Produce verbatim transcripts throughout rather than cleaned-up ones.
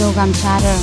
Zogam Charter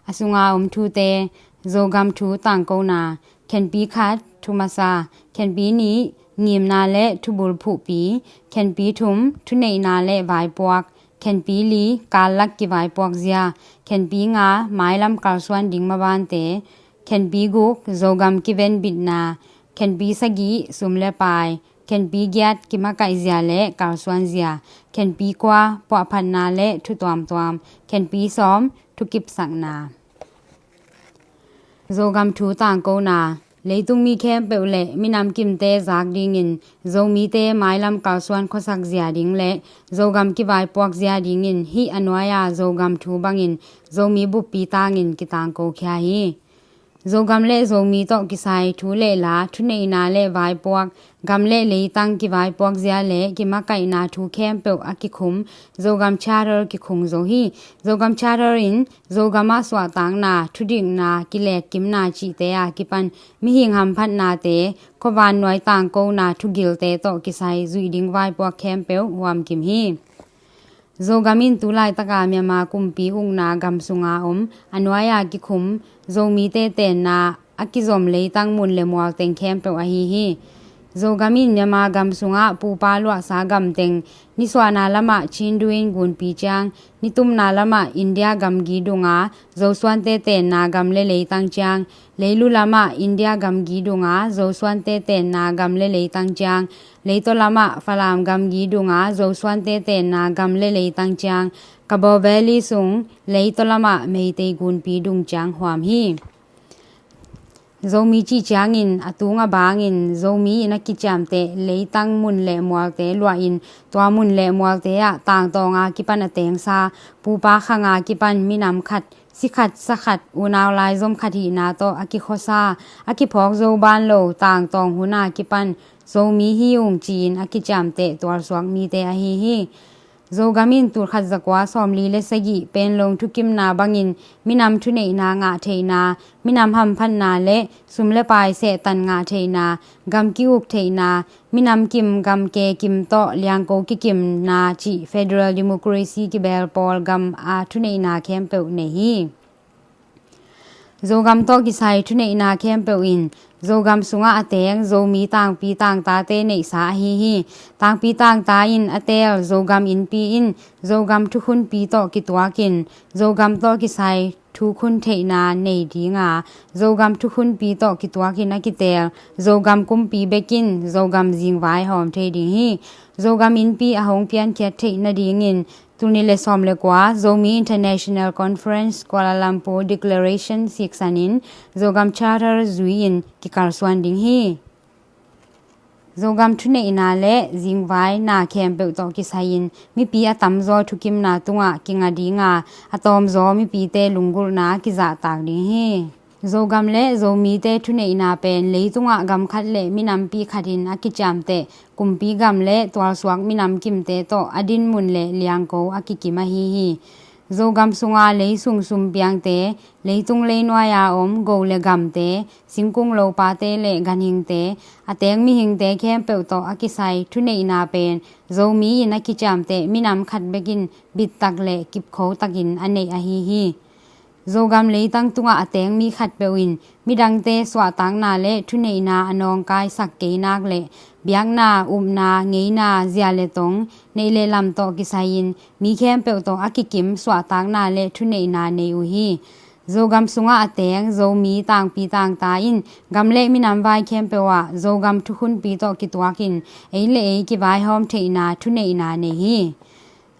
a sunga om thute. Zogam thu tangkona. Khenpi khat, thu masa. Khenpi nih, ngimna le thubul phuhpi. Khenpi thum, thuneihna le vaipuak. Khenpi li, kallak kivaipuak zia. Khenpi nga, mailam kalsuan ding mabante. Khenpi guk, Zogam kiven bitna. Khenpi sagih, sum le pai. Khenpi giat, kimakaih zia le kalsuan zia. Khenpi kua, puahphatna le thu tuamtuam. Khenpi sawm, thukipsakna. Zogam thu tangkona. Leitung mi khempeuh le minam kimte zak dingin Zomite mailam kalsuan khuasak zia ding le Zogam kivaipuak zia dingin hih a nuai-a Zogam thu bangin Zomi buppi tangin kitangko khia hi. Zogam le Zomi tawh kisai thu le la, thuneihna le vaipuak, gam le leitang kivaipuak zia le kimakaihna thu khempeuh a kikhum Zogam Charter kikhung zo hi. Zogam Charter in Zogam ah suahtakna, thudikna, kilekkimna cihte a kipan mihing hamphatnate, khuavannuai tangkona thugilte tawh kisai zuih ding vaipuak khempeuh huamkim hi. Zogam in tulaitaka Myanmar kumpi ukna gam sunga om a nuai-a kikhum Zomite tenna a kizom leitang mun le mual teng khempeuh ahi hi. Zogam in Myanmar gam sungah pupa luahsa gam teng, nisuahna lamah Chindu in gunpi ciang, nitumna lamah India gamgi dunga Zosuante tenna gam le leitang ciang, leilu lamah India gamgi dunga Zosuante tenna gam le leitang ciang, leitaw lamah Falam gamgi dunga Zosuante tenna gam le leitang ciang, Kabaw Valley sung leitaw lamah Meitei gunpi dung ciang huam hi. Zomi cih ciangin a tung a bangin Zomi in a kiciamteh leitang mun le mualte luahin tua mun le mualte ah tangtawnga kipan a tengsa, pupa khanga kipan minam khat, si khat, sa khat, unau laizom khat hihna tawh a kikhuasa, a kiphawk zo ban lo tangtawng huna kipan Zomi hi ung ci-in a kiciamteh tualsuak mite ahi hi. Zogam in tulkhat zakua sawmli le sagih Panglong thukimna bangin minam thuneihna ngah theihna, minam hamphatna le sum le pai sehtan ngah theihna, gam ki-uk theihna, minam kim gam ke kim tawh liangko kikimna cih federal democracy kibel pawl gam a thuneihna khempeuh nei hi. Zogam tawh kisai thuneihna khempeuh in Zogam sungah a teng Zomi tangpi tangtate neihsa ahi hi. Tangpi tangta in a teel Zogam innpi in Zogam thukhunpi tawh kituakin Zogam tawh kisai thukhun theihna nei dinga, Zogam thukhunpi tawh kituakin a kiteel Zogam kumpi bekin Zogam zingvai hawm thei ding hi. Zogam innpi a hong piankhiat theih nadingin tul nih le sawm le kua Zomi International Conference Kuala Lumpur Declaration siksanin Zogam Charter zui-in kikalsuan ding hi. Zogam thuneihna le zingvaina khempeuh tawh kisai-in mipi a tamzaw thukimna tungah kinga dinga, a tawmzaw mipite lunggulhna kizahtak ding hi. Zogam le Zomite thuneihna pen leitungah gam khat le minampi khatin a kiciamteh kumpi gam le tualsuak minam kimte tawh a dinmun le liangko a kikim ahi hi. Zogam sunga leisung sumpiangte, leitung leinuai-a om go le gamte, singkung lopate le ganhingte, a teng mihingte khempeuh tawh a kisai thuneihna pen Zomi in a kiciamteh minam khat bekin bittak le kipkhotakin a neih ahi hi. Zogam leitang tungah a teng mi khatpeuh in midangte suahtakna le thuneihna a nawngkaisak kei nak le biakna, upna, ngeina, zia le tong, neih le lam tawh kisai-in mi khempeuh tawh a kikim suahtakna le thuneihna nei uh hi. Zogam sungah a teng Zomi tangpi tangta in gam le minam vai khempeuh ah Zogam thukhunpi tawh kituakin ei le ei kivaihawm theihna thuneihna nei hi.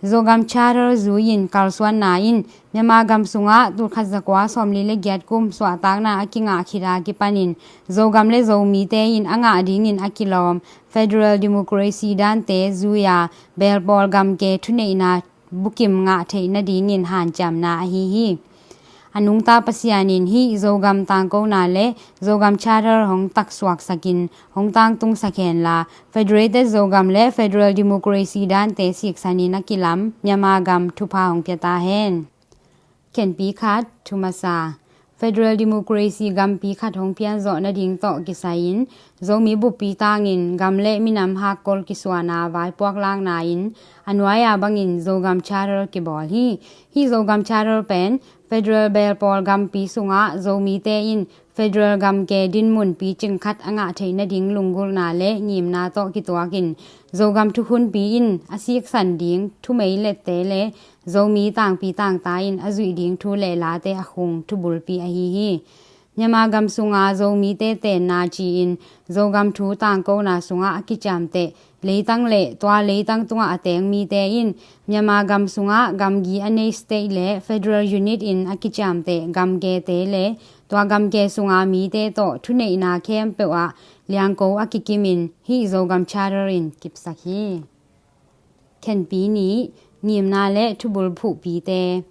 Zogam Charter zui-in kalsuanna in Myanmar gam sungah tulkhat zakua sawmli le giat kum suahtakna a kingah khit a kipanin Zogam le Zomite in a ngah dingin a kilawm federal democracy dante zui-a belpawl gamke thuneihna bukim ngah theih nadingin hanciamna ahi hi. A nungta Pasian in hih Zogam tangkona le Zogam Charter hong taksuaksakin hong tangtungsak henla, Federated Zogam le Federal Democracy dante siksanin a kilam Myanmar gam thupha hong pia ta hen. Khenpi khat, thu masa. Federal Democracy gampi khat hong pian zawh nading tawh kisai-in Zomi buppi tangin gam le minam hakkol kisuana vaipuak lakna in a nuai-a bangin Zogam Charter kibawl hi. Hih Zogam Charter pen federal belpawl gampi sungah Zomite in federal gamke dinmun picing khat a ngah theih nading lunggulhna le ngimna tawh kituakin Zogam thukhunpi in a siksan ding thumeilette le Zomi tangpi tangta in a zuih ding thu le late a khung thubulpi ahi hi. Myanmar gam sunga Zomite tenna ci-in Zogam thu tangkona sungah a kiciamteh leitang le tua leitang tungah a teng mite in Myanmar gam sungah gamgi a nei state le federal unit in a kiciamteh gamkete le tua gamke sunga mite tawh thuneihna khempeuh ah liangko a kikimin hih Zogam Charter in kipsak hi. Khenpi nih, ngimna le thubulphuhpite.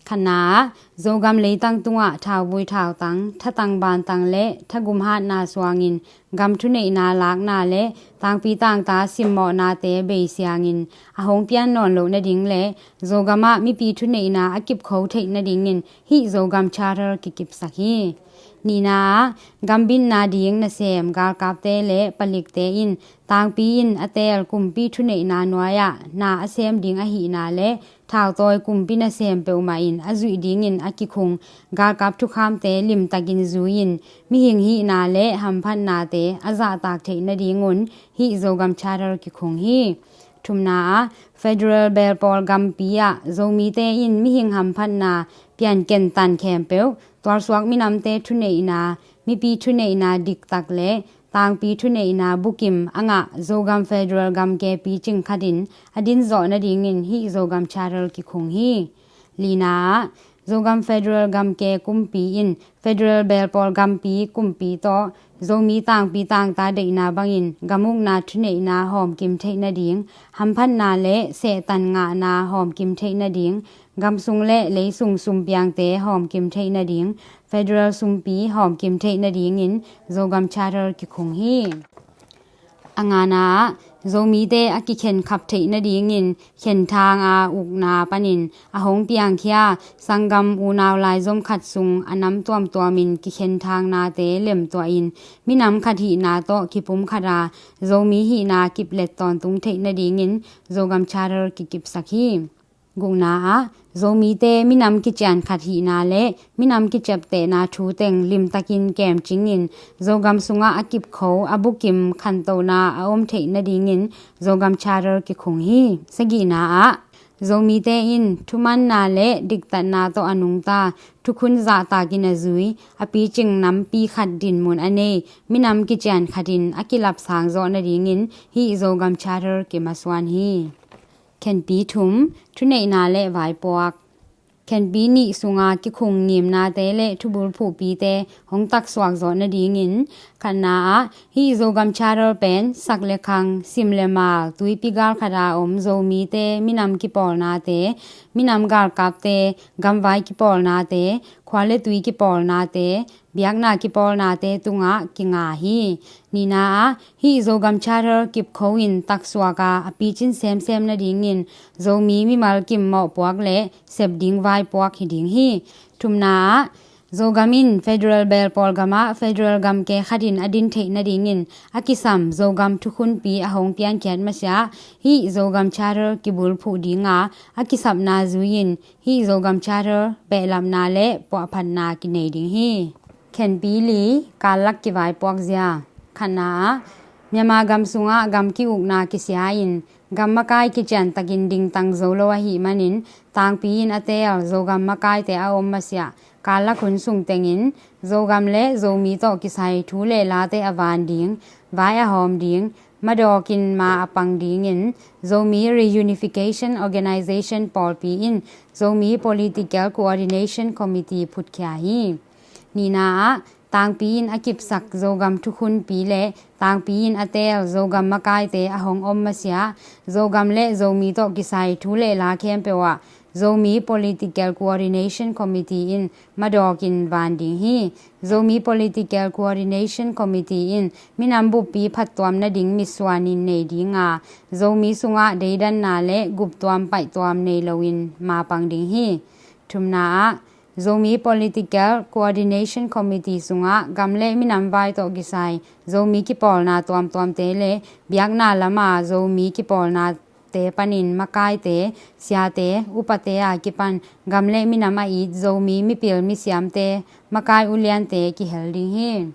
Khatna ah, Zogam leitang tungah thauvui thautang, thatang bantang le thagum hatna suangin gam thuneihna lakna le tangpi tangta simmawhnate beisiangin a hong pian nawn loh nading le Zogam ah mipi thuneihna a kipkho theih nadingin hih Zogam Charter kikipsak hi. Nihna ah, gambitna ding nasem galkapte le palikte in tangpi in a teel kumpi thuneihna nuai-ah na a sem ding ahihna le thautawi kumpi nasem peuhmah in a zuih dingin a kikhung galkap thukhamte limtakin zui-in mihing hihna le hamphatnate a zahtak theih nadingun hih Zogam Charter kikhung hi. Thumna ah, federal belpawl gampi ah Zomite in mihing hamphatna pianken tan khempeuh tualsuak minamte thuneihna, mipi thuneihna diktak le tangpi thuneihna bukim a ngah Zogam federal gamke picing khatin a din zawh nadingin hih Zogam Charter kikhung hi. Lina ah, Zogam federal gamke kumpi in federal belpawl gampi kumpi tawh Zomi tangpi tangta deihna bangin gam ukna thuneihna hawmkim theih nading, hamphatna le sehtan ngahna hawmkim theih nading, gamsung le leisung sumpiangte hawmkim theih nading, federal sumpi hawmkim theih nadingin Zogam Charter kikhung hi. A ngana ah, Zomite a kikhenkhap theih nadingin khenthang a ukna panin a hong piangkhia sanggam unau laizom khat sung a nam tuamtuamin kikhenthangnate lemtuahin minam khat hihna tawh kipumkhat a Zomi hihna kiplet tawntung theih nadingin Zogam Charter kikipsak hi. Gukna ah, Zomite minam kician khat hihna le minam kiciaptehna thu teng limtakin kemcingin Zogam sungah a kipkho a bukim khantohna a om theih nadingin Zogam Charter kikhung hi. Sagihna ah, Zomite in thumanna le diktatna tawh a nungta thukhun zahtakin a zui a picing nampi khat dinmun a nei minam kician khatin a kilapsang zawh nadingin hih Zogam Charter kimasuan hi. Khenpi thum, thuneihna le vaipuak. Khenpi nih sunga kikhung ngimnate le thubulphuhpite hong taksuak zawh nadingin khatna ah hih Zogam Charter pen sak le khang, sim le mal, tuipi galkhat a om Zomite minam kipawlnate, minam galkapte gamvai kipawlnate, khua le tui kipawlnate, biakna kipawlnate tungah kinga hi. Nihna ah hih Zogam Charter kipkho in taksuak a a picin semsem nadingin Zomi mimal kim mawhpuak le sep ding vaipuak hi ding hi. Thumna ah Zogam in federal belpawl gamah federal gamke khatin a din theih nadingin a kisam Zogam thukhunpi a hong piankhiat masiah hih Zogam Charter kibulphuh dinga a kisapna zui-in hih Zogam Charter behlapna le puahphatna kinei ding hi. Khenpi li, kallak kivaipuak zia. Khatna ah Myanmar gam sungah gam ki-ukna kisia-in gam makai kiciantakin dingtang zo lo ahih manin tangpi in a teel Zogam makaite a om masiah kallak hun sung tengin Zogam le Zomi tawh kisai thu le late a van ding, vai a hawm ding, madawkin ma a pang dingin Zomi Reunification Organization pawlpi in Zomi Political Coordination Committee phutkhia hi. Nihna ah tangpi in a kipsak Zogam thukhunpi le tangpi in a teel Zogam makaite a hong om masiah Zogam le Zomi tawh kisai thu le la khempeuh ah Zomi Political Coordination Committee in madawkin van ding hi. Zomi Political Coordination Committee in minam buppi phattuam nading mitsuanin nei dinga Zomi sungah deidanna le guptuam paihtuam nei loin mapang ding hi. Thumna ah Zomi Political Coordination Committee sungah gam le minam vai tawh kisai Zomi kipawlna tuamtuamte le biakna lama Zomi kipawlnate panin makaite, siate, upate a kipan gam le minam a it Zomi mipil misiamte, makai uliante kihel ding hi.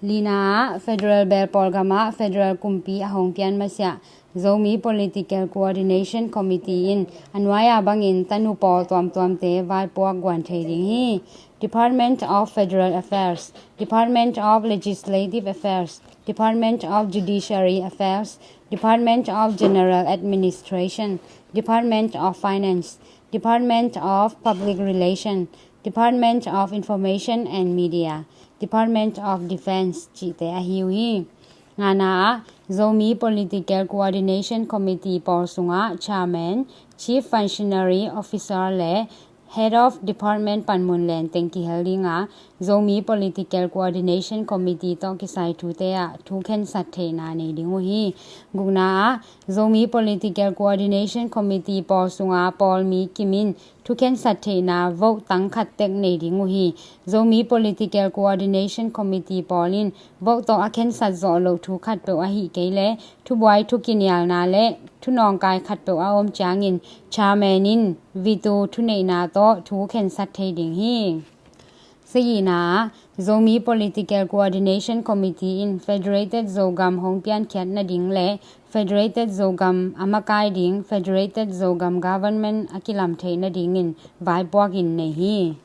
Lina ah, Federal Belpawl gamah Federal kumpi a hong pian masiah Zomi Political Coordination Committee in a nuai-a bangin tanu pawl tuamtuamte vaipuak guan thei ding hi. Department of Federal Affairs, Department of Legislative Affairs, Department of Judiciary Affairs, Department of General Administration, Department of Finance, Department of Public Relation, Department of Information and Media, Department of Defense cihte ahi uh hi. Ngana ah, Zomi Political Coordination Committee pawl sungah Chairman, Chief Functionary Officer le Head of Department panmun lenteng kihel ding a, Zomi Political Coordination Committee tawh kisai thute ah thu khensat theihna nei ding uh hi. Gukna ah, Zomi Political Coordination Committee pawl sunga pawlmi kim in thu khensat theihna vote tang khat tek nei ding uh hi. Zomi Political Coordination Committee pawl in vote tawh a khensat zawh loh thu khatpeuh ahih kei leh thubuai thukinialna le thunawngkai khatpeuh a om ciangin chairman in veto thuneihna tawh thu khensat thei ding hi. Sagihna ah, Zomi Political Coordination Committee in Federated Zogam hong piankhiat nading le Federated Zogam a makai ding Federated Zogam Government a kilam theih nadingin vaipuak in nei hi.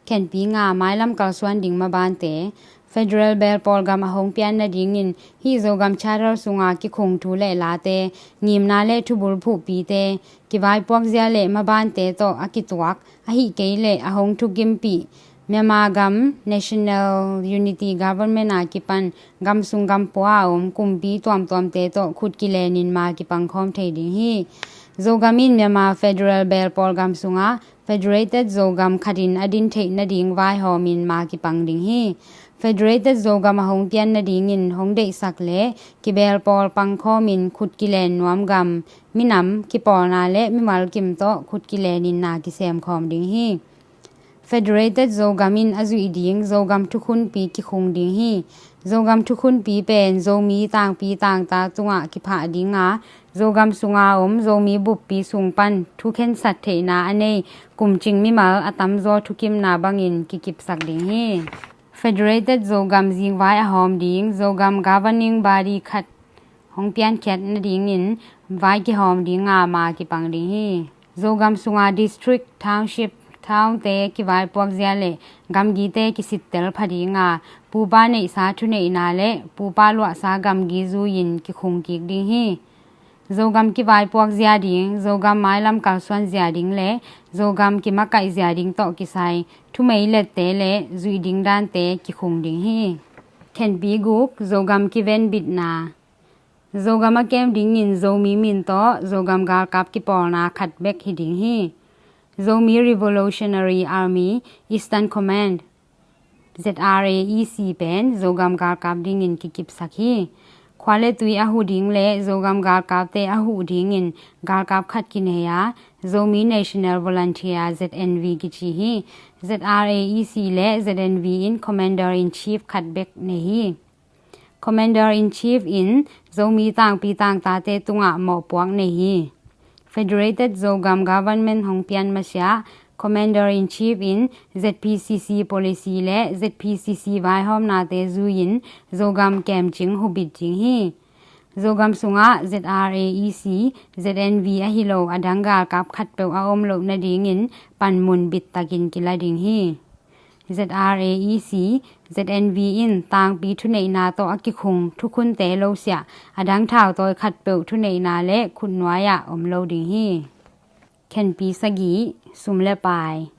Khenpi nga, mailam kalsuan ding mabante. Federal Belpawl gam a hong pian nadingin hih Zogam Charter sunga kikhung thu le late, ngimna le thubul phuhpite, kivaipuak zia le mabante tawh a kituak, ahih kei leh a hong thukimpih Myanmar gam National Unity Government a kipan gam sung gam pua a om kumpi tuamtuamte tawh khut kilenin ma kipang khawm thei ding hi. Zogam in Myanmar Federal Belpawl gam sungah Federated Zogam khatin a din theih nading vaihawmin ma kipang ding hi. Federated Zogam a hong pian nadingin hong deihsak le kibelpawl pangkhawmin khut kilen nuam gam, minam, kipawlna le mimal kim tawh khut kilenin na kisemkhawm ding hi. Federated Zogam in a zuih ding Zogam thukhunpi kikhung ding hi. Zogam thukhunpi pen Zomi tangpi tangta tungah kiphah ding a, Zogam sunga om Zomi buppi sung pan thu khensat theihna a nei kumcing mimal a tamzaw thukimna bangin kikipsak ding hi. Federated Zogam zingvai a hawm ding Zogam Governing Body khat hong piankhiat nadingin vai kihawm ding a ma kipang ding hi. Zogam sunga district, township, townte kivaipuak zia le gamgite kisittel pha ding a, pupa neihsa thuneihna le pupa luahsa gamgi zui-in kikhung kik ding hi. Zogam kivaipuak zia ding, Zogam mailam kalsuan zia ding le Zogam kimakaih zia ding tawh kisai thumei lette le zuih ding dante kikhung ding hi. Khenpi guk, Zogam kivenbitna. Zogam a kem dingin Zomi min tawh Zogam galkap kipawlna khat bek hi ding hi. Zomi Revolutionary Army Eastern Command, Z R A E C pen Zogam galkap dingin kikipsak hi. Khua le tui a huh ding le Zogam galkapte a huh dingin galkap khat kinei a, Zomi National Volunteer, Z N V kici hi. Z R A E C le Z N V in Commander in Chief khat bek nei hi. Commander in Chief in Zomi tangpi tangtate tungah mawhpuak nei hi. Federated Zogam Government hong pian masiah Commander in Chief in Z P C C policy le Z P C C vaihawmnate zui-in Zogam kemcing hubit ding hi. Zogam sungah Z R A E C, Z N V ahi lo a dang galkap khatpeuh a om loh nadingin panmun bittakin kila ding hi. Z R A E C, Z N V in tangpi thuneihna tawh a kikhung thukhunte lo siah a dang thautawi khatpeuh thuneihna le khutnuai-ah om lo ding hi. Khenpi sagih, sum le pai.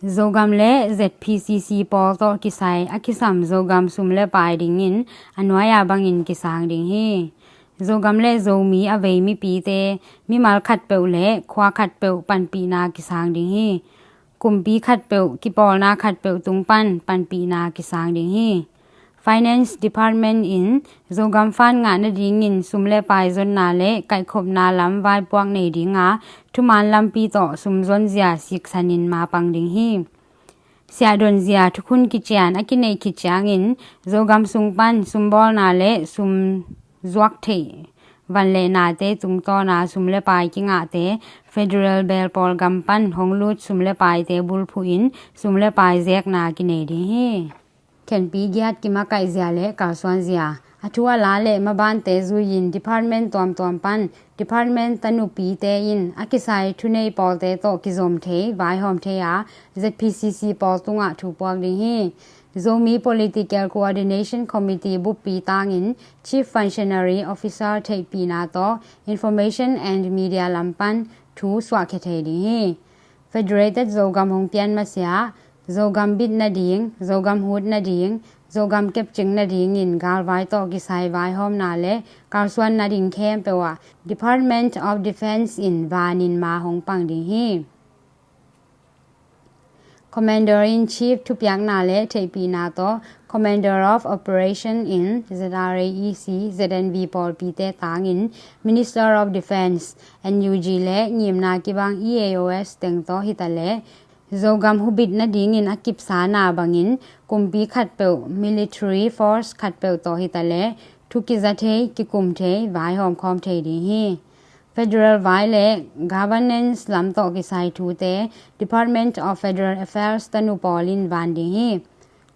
Zogam le Z P C C pawl tawh kisai a kisam Zogam sum le pai dingin a nuai-a bangin kisang ding hi. Zogam le Zomi a vei mipite mimal khatpeuh le khua khatpeuh panpihna kisang ding hi. Kumpi khatpeuh, kipawlna khatpeuh tung pan panpihna kisang ding hi. Finance Department in Zogam fund ngah nadingin sum le pai zonna le kaihkhopna lam vaipuak nei dinga thuman lampi tawh sum zonzia siksanin mapang ding hi. Siahdonzia thukhun kician a kineih khit ciangin Zogam sung pan sumbawlna le sum zuak theih van le nate tungtawna sum le pai kingahte federal belpawl gam pan hong lut sum le paite bulphuhin sum le pai zekna kinei ding hi. Khenpi giat kimakaihzia le kalsuanzia a thu a la le mabante zuiin department tuamtuam pan department tanupite in a kisai thunei pawlte tawh kizom thei vaihawm thei a ZPCC pawl tungah thu puak ding hi. Zomi Political Coordination Committee buppi tangin Chief Functionary Officer theihpihna tawh Information and Media lam pan thu suahkhia thei ding hi. Federated Zogam hong pian masiah Zogam bit nading, Zogam hut nading, Zogam kepcing nadingin galvai tawh kisai vaihawmna le kalsuan nading khempeuh ah Department of Defence in vanin ma hong pang ding hi. Commander in Chief thupiakna le theihpihna tawh Commander of Operation in ZRAEC ZNV pawlpite tangin Minister of Defence, NUG le ngimna kibang EAOs teng tawh hitaleh Zogam hubit nadingin a kipsana bangin kumpi khatpeuh military force khatpeuh tawh hitaleh thu kiza thei, kikum thei, vaihawm khawm thei ding hi. Federal vai le governance lam tawh kisai thute Department of Federal Affairs tanu pawl in van ding hi.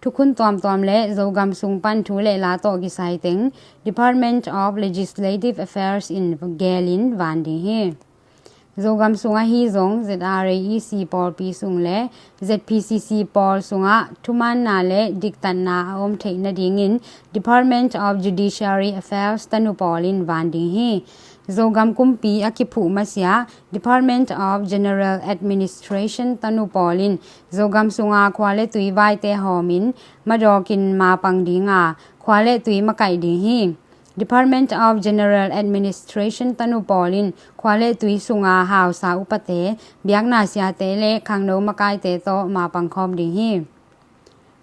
Thukhun tuamtuam le Zogam sung pan thu le la tawh kisai teng Department of Legislative Affairs in gelin van ding hi. Zogam sung ahi zong ZRAEC pawlpi sung le ZPCC pawl sungah thumaanna le diktatna a om theih nadingin Department of Judiciary Affairs tanu pawl in van ding hi. Zogam kumpi a kiphuh masiah Department of General Administration tanu pawl in Zogam sunga khua le tui vaite hawmin madawkin mapang dinga khua le tui makaih ding hi. Department of General Administration tanu pawl in khua le tui sunga hausa upate, biakna siate le khangno makaite tawh mapang khawm ding hi.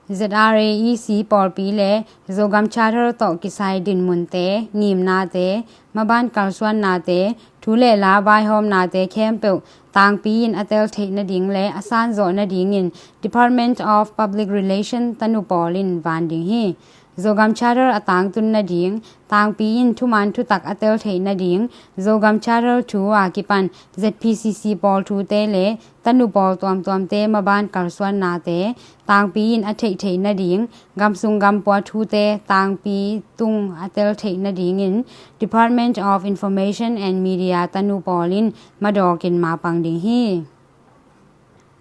ZRAEC pawlpi le Zogam Charter tawh kisai dinmunte, ngimnate, maban kalsuannate, thu le la vaihawmnate khempeuh tangpi in a tel theih nading le a sanzawh nadingin Department of Public Relation tanu pawl in van ding hi. Zogam Charter a tangtun nading, tangpi in thuman thutak a tel theih nading, Zogam Charter thu a kipan ZPCC pawl thute le tanu pawl tuamtuamte maban kalsuannate tangpi in a theih theih nading, gamsung gampua thute tangpi tung a tel theih nadingin Department of Information and Media tanu pawl in madawkin mapang ding hi.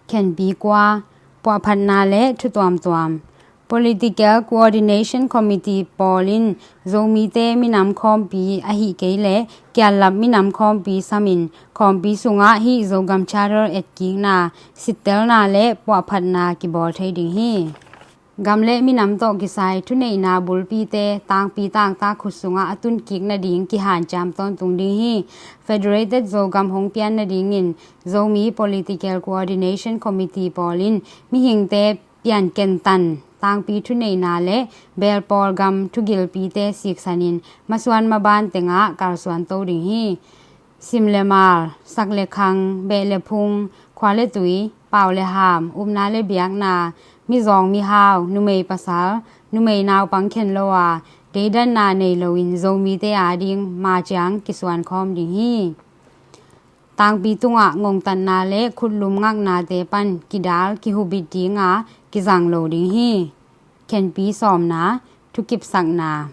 Khenpi kua, puahphatna le thu tuamtuam. Political Coordination Committee pawl in Zomite minam khawmpi ahi kei le kiallap minam khawmpi samin khawmpi sungah hih Zogam Charter etkikna, sittelna le puahphatna kibawl thei ding hi. Gam le minam tawh kisai thuneihna bulpite tangpi tangtak khut sungah a tunkik nading kihanciam tawntung ding hi. Federated Zogam hong pian nadingin Zomi Political Coordination Committee pawl in mihingte piankentan tangpi thuneihna le belpawl gam thugilpite siksanin masuan maban tengah kalsuan to ding hi. Sim le mal, sak le khang, beh le phung, khua le tui, pau le ham, upna le biakna, mizawng mihau, numei pasal, numei naupang khen lo a deidanna nei loin Zomite ading maciang kisuan khawm ding hi. Tangpi tungah ngongtatna le khutlum ngaknate pan kidal kihubit dinga kizang lo ding hi. Khenpi sawmna, thukipsakna.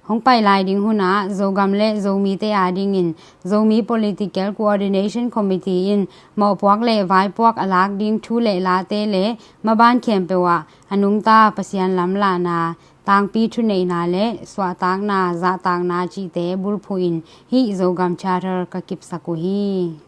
Hong pai lai ding hunah Zogam le Zomite adingin Zomi Political Coordination Committee in mawhpuak le vaipuak a lak ding thu le late le maban khempeuh ah a nungta Pasian lamlahna, tangpi thuneihna le suahtakna, zahtakna cihte bulphuhin hih Zogam Charter ka kipsak uh hi.